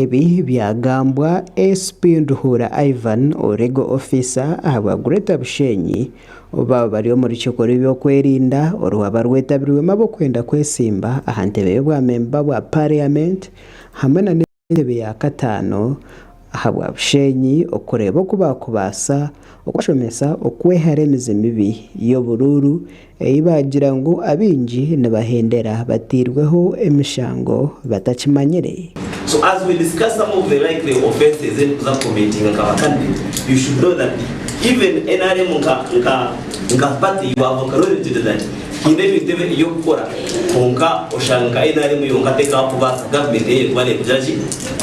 Ebi byagambwa SP Nduhura Ivan Orego Officer ahabwa Greater Bushenyi obu baaba bari omu rukiiko rw'ebyokwerinda orwaba rwetabirwemu ab'okwenda kwesimba aha ntebe y'obwa memba bwa Parliament hamwe na n'entebe ya kataano ahabwa Bushenyi okureeba oku baakubaasa okubashomesa okwehara emize mibi y'oburuuru ei baagira ngu abaingi nibahendera bateirweho emishango batakimanyire. So as we discuss some of the likely offences ezikuza kucommittinga nka ba candidate, you should know that even nrm nka nka nka party you have acknowledged that haine ebintu ebi ebyokukora kwonka oshanga nka nrm yonka tekakubaasa government eyo ekuba nekugira ki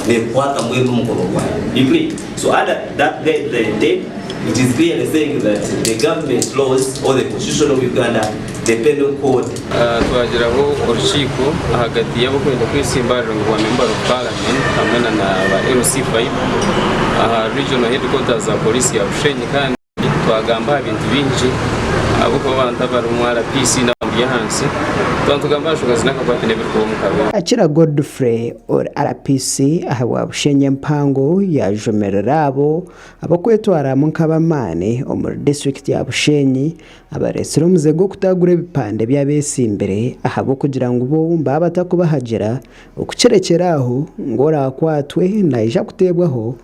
nekukwata mbwenu omukono gwayo. You clear? So under that guideline 10 it is clearly saying that the government laws or the constitution of Uganda, the penal code, Twagiraho orukiiko ahagati y'abarikwenda kwesimba aha rurengo rwa Member of Parliament hamwe na ba LC5 aha Regional Headquarters za Police ya Bushenyi kandi twagamba aha bintu bingi ahabw'okuba abantu abari omu RPC n'abari ahansi twaba nitugamba aha nshonga ziine akakwate n'ebirikuba omu karuuru. Akira Godfrey ori RPC ahabwa Bushenyi empango yajumirira abo abakwetwaramu nk'abamaani omuri disiturikiti ya Bushenyi abaretsire omuze gw'okutagura ebipande by'abetsimbire ahabw'okugira ngu bo baaba batakubahagira okukirekyera aho ngu orakwatwe naija kuteebwaho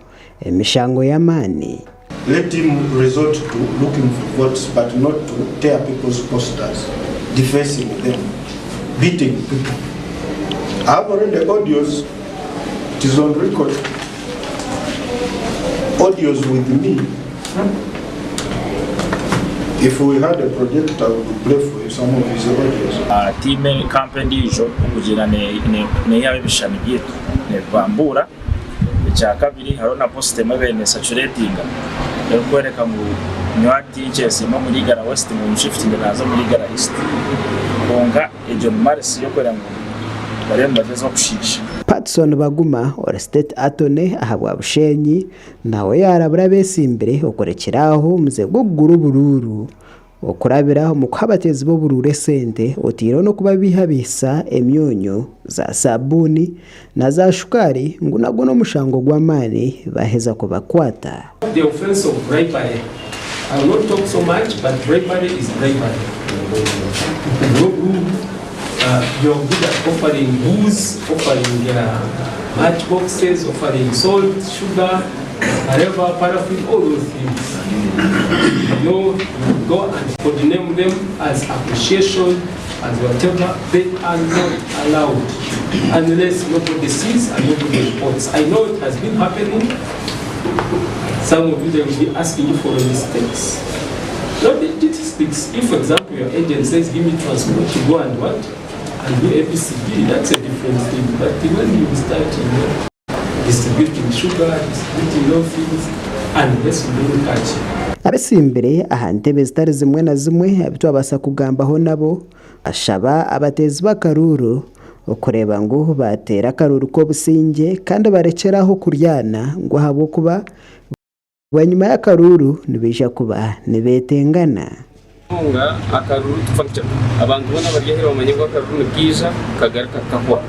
emishango y'amaani. Let him resort to looking for votes but not to tear people's posters, defacing them, beating people. I have already audios, it is on record, audios with me. If we had a projector, we would play for you some of his audios. Tiimu kampa endiijo okugira neyihaho ebishushani byaitu nebibambuura. Ekyakabiri hariho na posita emwe ebaire nesacuratinga erikworeka ngu nyowe hati nkyesiima omuri Igara West ngu nshifutingire naaza omuri Igara East. Kwonka egyo ni marisi y'okworeka ngu bariyo nibagyezaho kushiisha. Patson Baguma ori State Attorney ahabwa Bushenyi nawe yaarabura abeesimbire okurekyera aho omuze gw'okugura oburuuru Okurabira omu kuha abateezi b'oburuuru esente oteireho n'okubabeihabeihisa emyonyo, za saabuuni na za shukaari ngu nagwo n'omushango gw'amaani baaheza kubakwata. The offence of bribery, I will not talk so much but bribery is bribery. Okugura oburuuru, you are good at offering booze, offering match boxes, offering salt, sugar, whatever, paraffin, all those things. You know, you go and codename them as appreciation, as whatever, they are not allowed unless nobody sees and nobody reports. I know it has been happening. Some of you, they will be asking you for logistics. Logistics, if for example your agent says, give me transport to go and what? And do ABCD, that's a different thing. But when you start, you know, distributing sugar, distributing all things, unless you don't catch. Abetsimbire aha ntebe zitari zimwe na zimwe abu twabaasa kugambaho nabo bashaba abateezi b'akaruuru okureeba ngu baateera akaruuru k'obusingye kandi barekyere aho kuryana ngu ahabw'okuba Bwanyima y'akaruuru nibaija kuba nibeetengana. Munonga akaruru tufa abantu boona abari aheeru bamanye ngu akaruru nikaija kagaruka kakahwa.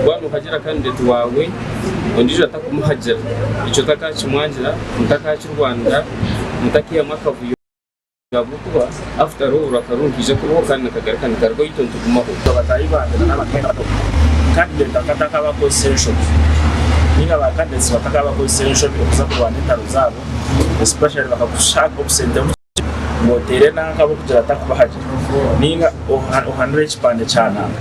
Waaba nohagira candidate waawe ondiijo atakumuhagira ekyo otakakimwangira, mutakakirwanira, mutakiihamu akavuyo ahabw'okuba after all akaruru nikaija kubaho kandi nikagaruka nikarugaho itwe nitugumaho. Bataahi bangye na n'abakaizi bato candidate akatakabakozesa enshobi ninga ba candidates batakabakozesa enshobi okuza kurwana entaro zaabo especially bakakushaaka obusente bukye ngu oteere nanka ahabw'okugira atakubahagira ninga ohanure ekipande kya nanka.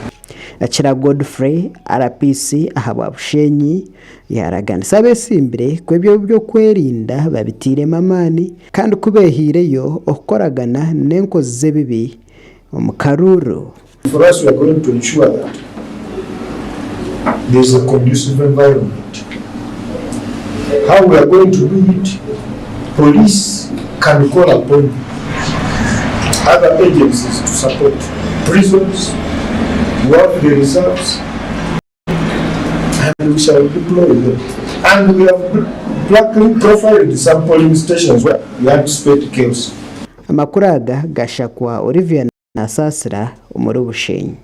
Akira Godfrey, RPC ahabwa Bushenyi yaaraganisa abetsimbire ku eby'okwerinda babiteiremu amaani kandi ku behaireyo okukoragana n'enkozi z'ebibi omu karuuru. For us we are going to ensure that there is a conducive environment. How we are going to do it, police can call upon other agencies to support prisons, we have the reserves and we shall deploy them. And we have blackly profiled some polling stations where we anticipate chaos. Amakuru aga gashakwa Olivia Nasasira omuri Bushenyi.